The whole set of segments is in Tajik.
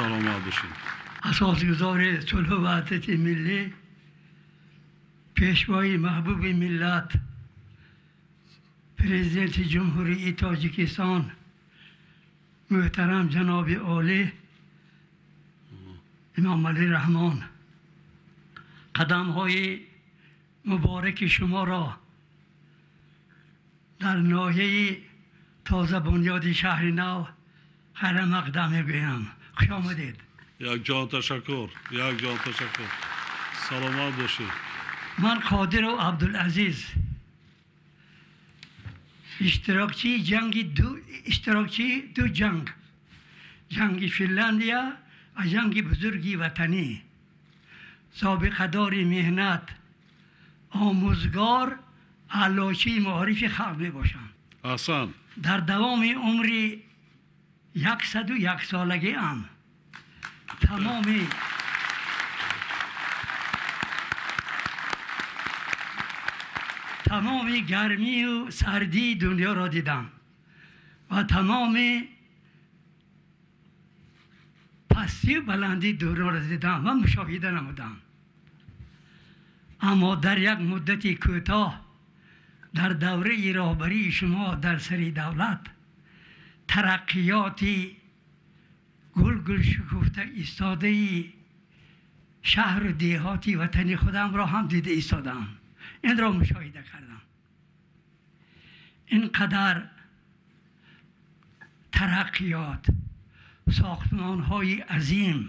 Саломат бошед. Асосгузори сулҳу ваҳдати миллӣ, пешвои маҳбуби миллат, президенти Ҷумҳурии Тоҷикистон муҳтарам ҷаноби олӣ Эмомалӣ Раҳмон, қадамҳои мубораки шуморо дар ноҳияи тозабунёди шаҳри нав хайрмақдам мегӯям. Хуш омадед. Як ҷон ташаккур, як ҷон ташаккур. Саломат бошед. Ман Қодиров Абдулазиз, иштирокчии ду ҷанг, ҷанги Финляндия ва ҷанги бузурги ватанӣ, собиқадори меҳнат, омӯзгор, аълочии маорифи халқ мебошам. Аҳсан. Дар давоми умри 101-солагиам тамоми гармию сардии дунёро дидам ва тамоми пастию баландии дунёро дидам ва мушоҳида намудам. Аммо дар як муддати кӯтоҳ дар давраи роҳбарии шумо дар сари давлат тараққиёти гулгул шукуфта истодаи шаҳру деҳоти ватани худамро ҳам дида истодам. Инро мушоҳида кардам. Ин қадар тараққиёт, сохтмонҳои азим,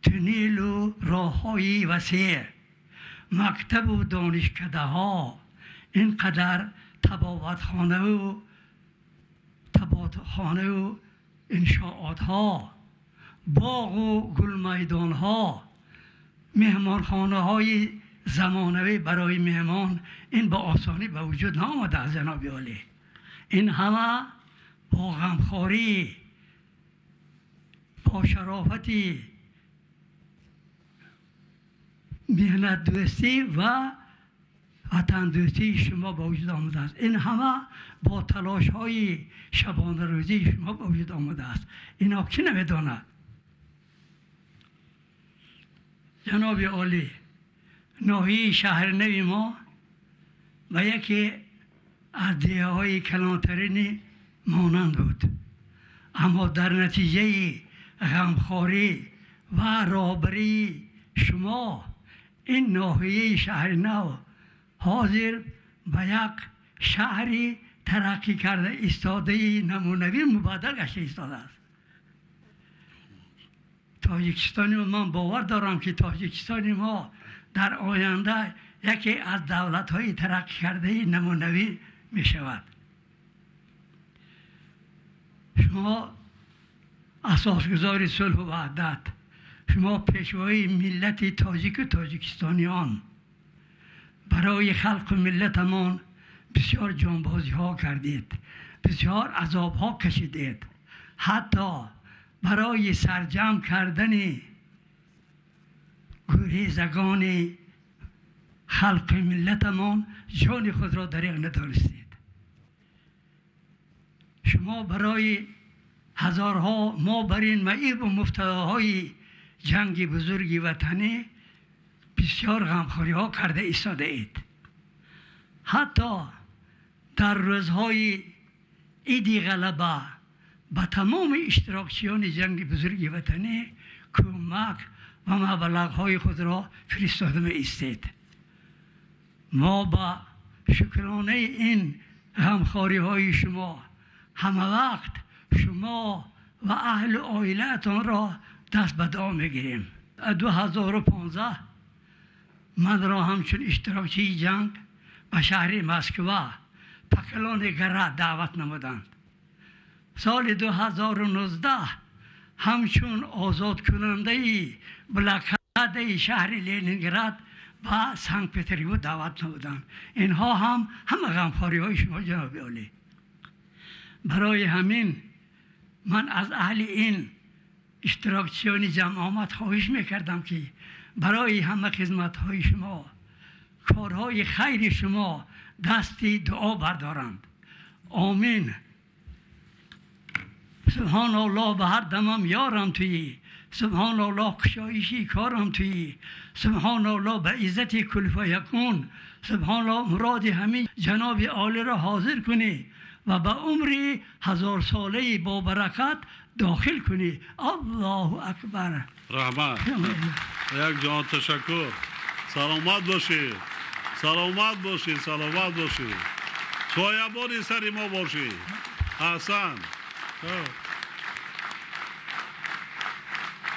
туннелу роҳҳои васеъ, мактабу донишкадаҳо, ин қадар табобатхонаву иншоотҳо, боғу гулмайдонҳо, меҳмонхонаҳои замонавӣ барои меҳмон, ин ба осонӣ ба вуҷуд наомадааст, ҷаноби олӣ. Ин ҳама бо ғамхорӣ, бо шарофати меҳнатдӯстӣ ва ватандӯстии шумо ба вуҷуд омадааст. Ин ҳама бо талошҳои шабонарӯзии шумо ба вуҷуд омадааст. Ино кӣ намедонад? Ҷаноби олӣ, ноҳияи шаҳрнави мо ба яке аз деҳаҳои калонтарини монанд буд, аммо дар натиҷаи ғамхорӣ ва роҳбарии шумо ин ноҳияи шаҳрнав ҳозир ба як шаҳри тараққӣ карда истодаи намунавӣ мубаддал гашта истодааст. Тоҷикистони ман бовар дорам, ки Тоҷикистони мо дар оянда яке аз давлатҳои тараққӣ кардаи намунавӣ мешавад. Шумо асосгузори сулҳу ваҳдат, шумо пешвои миллати тоҷику тоҷикистониён, барои халқу миллатамон бисёр ҷонбозиҳо кардед, бисёр азобҳо кашидед, ҳатто барои сарҷамъ кардани гурезагони халқи миллатамон ҷони худро дареғ надонистед. Шумо барои ҳазорҳо мо бар ин маибу муфтадоҳои ҷанги бузурги ватанӣ бисёр ғамхориҳо карда истодаед. Ҳатто дар рӯзҳои иди ғалаба ба тамоми иштирокчиёни ҷанги бузурги ватанӣ кӯмак ва маблағҳои худро фиристода меистед. Мо ба шукронаи ин ғамхориҳои шумо ҳамавақт шумо ва аҳли оилаатонро даст ба дуо мегирем. 2015 манро ҳамчун иштирокчии ҷанг ба шаҳри Москва Поклони гора даъват намуданд. Соли 2019 ҳамчун озодкунандаи блокадаи шаҳри Ленинград ба Санкт Петербург даъват намуданд. Инҳо ҳам ҳама ғамхориҳои шумо, ҷаноби олӣ. Барои ҳамин ман аз аҳли ин иштирокчиёни ҷамъомад хоҳиш мекардам, ки барои ҳама хизматҳои шумо, корҳои хайри шумо дасти дуо бардоранд. Омин. Субҳоналлоҳ, ба ҳар дамам ёрам туӣ, سبحان الله کشایشی کارم تویی، سبحان الله به عزت کل فیکون، سبحان الله مراد همین جناب عالی را حاضر کنی و به عمر 1000 ساله با برکت داخل کنی. الله اکبر. رحمت. یک جان تشکر. سلامت باشید. سلامت باشید. سلامت باشید. سایبان سر ما باشید. احسن.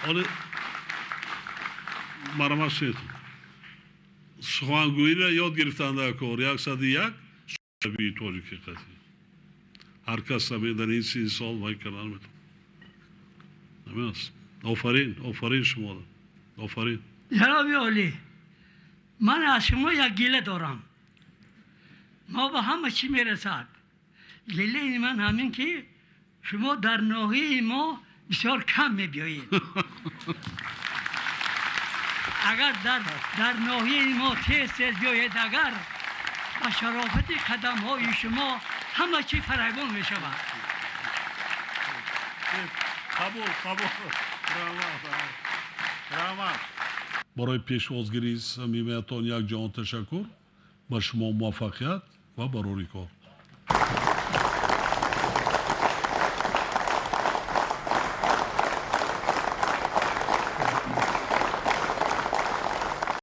حالا марҳамат, сухангӯиро ёд гирифтан дар кор. 101 шабии тоҷики қатӣ ҳар кас дар ин 30 сол вай кардан метавонад. Ҳамин аст. Офарин, офарин шуморо, офарин. Ҷаноби олӣ, ман аз шумо як гила дорам. Мо ба ҳама чӣ мерасад. Гилаи ман ҳамин ки шумо дар ноҳияи мо бисёр кам мебиёед. Агар дар ноҳияи мо тез тез биёед, агар ба шарофати қадамҳои шумо ҳама чӣ фарогон мешавад. Қабул, қабул. Раҳмат, раҳмат. Барои пешвозгирии самимиятон як ҷаҳон ташаккур. Ба шумо муваффақият ва барори кор.